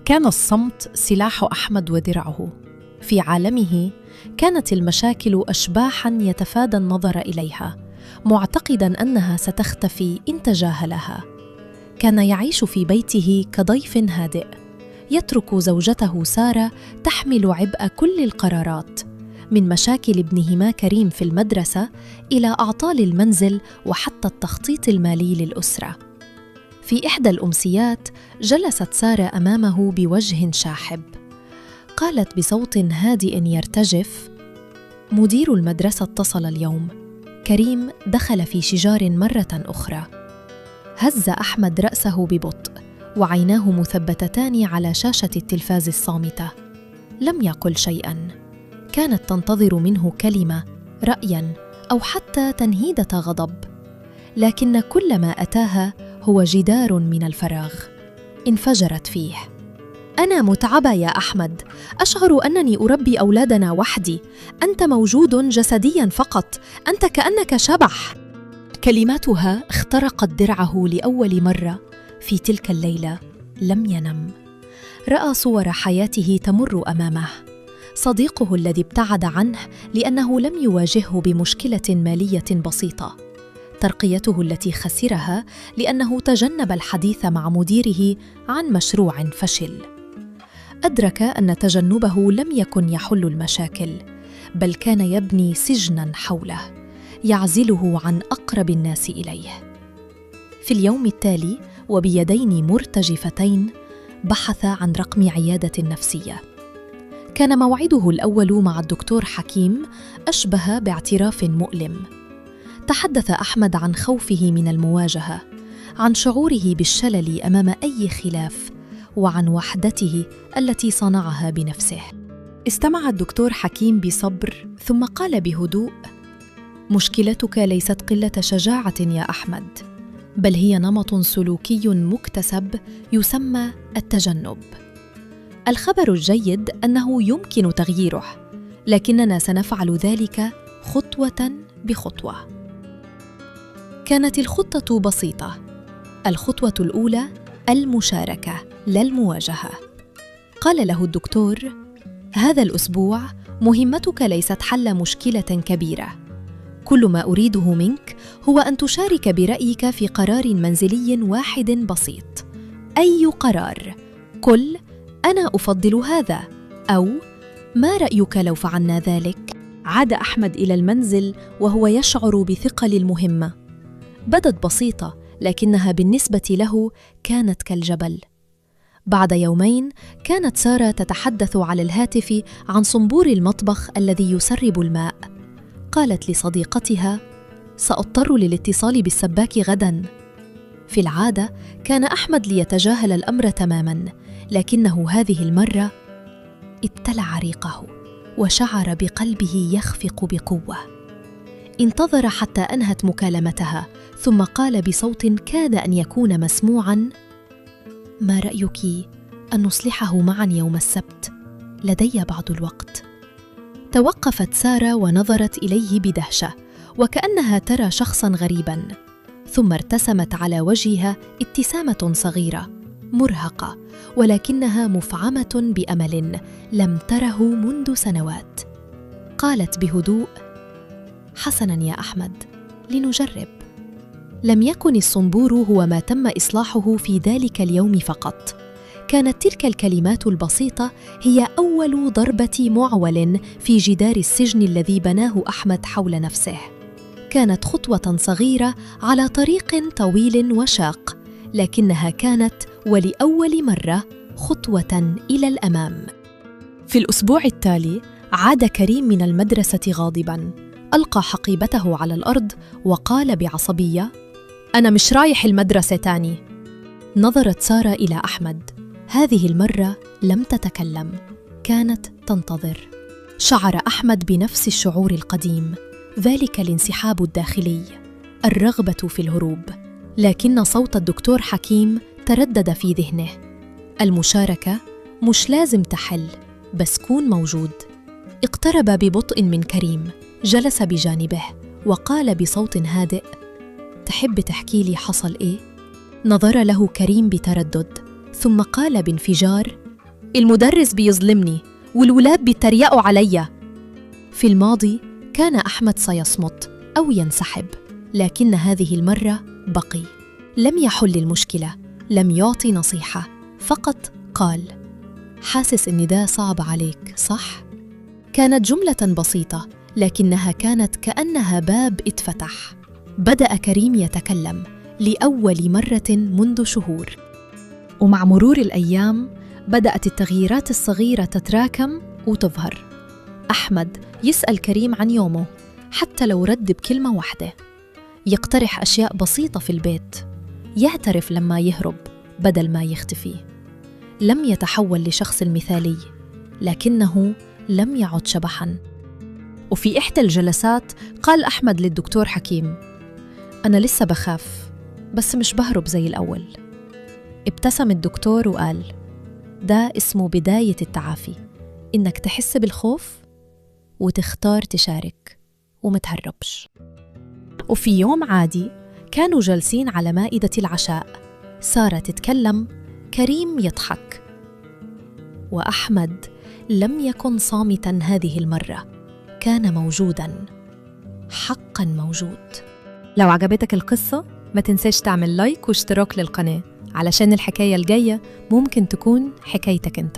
كان الصمت سلاح أحمد ودرعه. في عالمه كانت المشاكل أشباحاً يتفادى النظر إليها، معتقداً أنها ستختفي إن تجاهلها. كان يعيش في بيته كضيف هادئ، يترك زوجته سارة تحمل عبء كل القرارات، من مشاكل ابنهما كريم في المدرسة إلى أعطال المنزل وحتى التخطيط المالي للأسرة. في إحدى الأمسيات جلست سارة أمامه بوجه شاحب. قالت بصوت هادئ يرتجف: مدير المدرسة اتصل اليوم، كريم دخل في شجار مرة أخرى. هز أحمد رأسه ببطء وعيناه مثبتتان على شاشة التلفاز الصامتة. لم يقل شيئاً. كانت تنتظر منه كلمة، رأياً، أو حتى تنهيدة غضب، لكن كل ما أتاها هو جدار من الفراغ. انفجرت فيه: أنا متعبة يا أحمد، أشعر أنني أربي أولادنا وحدي، أنت موجود جسدياً فقط، أنت كأنك شبح. كلماتها اخترقت درعه لأول مرة. في تلك الليلة لم ينم. رأى صور حياته تمر أمامه، صديقه الذي ابتعد عنه لأنه لم يواجهه بمشكلة مالية بسيطة، ترقيته التي خسرها لأنه تجنب الحديث مع مديره عن مشروع فشل. أدرك أن تجنبه لم يكن يحل المشاكل، بل كان يبني سجناً حوله يعزله عن أقرب الناس إليه. في اليوم التالي وبيدين مرتجفتين بحث عن رقم عيادة نفسية. كان موعده الأول مع الدكتور حكيم أشبه باعتراف مؤلم. تحدث أحمد عن خوفه من المواجهة، عن شعوره بالشلل أمام أي خلاف، وعن وحدته التي صنعها بنفسه. استمع الدكتور حكيم بصبر، ثم قال بهدوء: مشكلتك ليست قلة شجاعة يا أحمد، بل هي نمط سلوكي مكتسب يسمى التجنب. الخبر الجيد أنه يمكن تغييره، لكننا سنفعل ذلك خطوة بخطوة. كانت الخطة بسيطة. الخطوة الأولى المشاركة لا المواجهة. قال له الدكتور: هذا الأسبوع مهمتك ليست حل مشكلة كبيرة. كل ما أريده منك هو أن تشارك برأيك في قرار منزلي واحد بسيط. أي قرار؟ قل: أنا أفضل هذا، أو ما رأيك لو فعلنا ذلك؟ عاد أحمد إلى المنزل وهو يشعر بثقل المهمة. بدت بسيطة، لكنها بالنسبة له كانت كالجبل. بعد يومين كانت سارة تتحدث على الهاتف عن صنبور المطبخ الذي يسرب الماء. قالت لصديقتها: سأضطر للاتصال بالسباك غداً. في العادة كان أحمد ليتجاهل الأمر تماماً، لكنه هذه المرة ابتلع ريقه وشعر بقلبه يخفق بقوة. انتظر حتى أنهت مكالمتها، ثم قال بصوت كاد أن يكون مسموعاً: ما رأيك أن نصلحه معاً يوم السبت؟ لدي بعض الوقت. توقفت سارة ونظرت إليه بدهشة، وكأنها ترى شخصاً غريباً، ثم ارتسمت على وجهها ابتسامة صغيرة مرهقة، ولكنها مفعمة بأمل لم تره منذ سنوات. قالت بهدوء: حسناً يا أحمد، لنجرب. لم يكن الصنبور هو ما تم إصلاحه في ذلك اليوم فقط. كانت تلك الكلمات البسيطة هي أول ضربة معول في جدار السجن الذي بناه أحمد حول نفسه. كانت خطوة صغيرة على طريق طويل وشاق، لكنها كانت ولأول مرة خطوة إلى الأمام. في الأسبوع التالي عاد كريم من المدرسة غاضباً. ألقى حقيبته على الأرض وقال بعصبية: أنا مش رايح المدرسة تاني. نظرت سارة إلى أحمد. هذه المرة لم تتكلم، كانت تنتظر. شعر أحمد بنفس الشعور القديم، ذلك الانسحاب الداخلي، الرغبة في الهروب. لكن صوت الدكتور حكيم تردد في ذهنه: المشاركة مش لازم تحل، بس كون موجود. اقترب ببطء من كريم، جلس بجانبه وقال بصوت هادئ: تحب تحكي لي حصل إيه؟ نظر له كريم بتردد، ثم قال بانفجار: المدرس بيظلمني والولاد بيتريقوا عليا. في الماضي كان أحمد سيصمت أو ينسحب، لكن هذه المرة بقي. لم يحل المشكلة، لم يعطي نصيحة، فقط قال: حاسس إن ده صعب عليك، صح؟ كانت جملة بسيطة، لكنها كانت كأنها باب اتفتح. بدأ كريم يتكلم لأول مرة منذ شهور. ومع مرور الأيام بدأت التغييرات الصغيرة تتراكم وتظهر. أحمد يسأل كريم عن يومه حتى لو رد بكلمة واحدة، يقترح أشياء بسيطة في البيت، يعترف لما يهرب بدل ما يختفي. لم يتحول لشخص مثالي، لكنه لم يعد شبحاً. وفي إحدى الجلسات قال أحمد للدكتور حكيم: أنا لسه بخاف، بس مش بهرب زي الأول. ابتسم الدكتور وقال: ده اسمه بداية التعافي، إنك تحس بالخوف وتختار تشارك ومتهربش. وفي يوم عادي كانوا جالسين على مائدة العشاء، سارة تتكلم، كريم يضحك، وأحمد لم يكن صامتاً هذه المرة، كان موجوداً، حقاً موجود. لو عجبتك القصة ما تنساش تعمل لايك واشتراك للقناة، علشان الحكاية الجاية ممكن تكون حكايتك انت.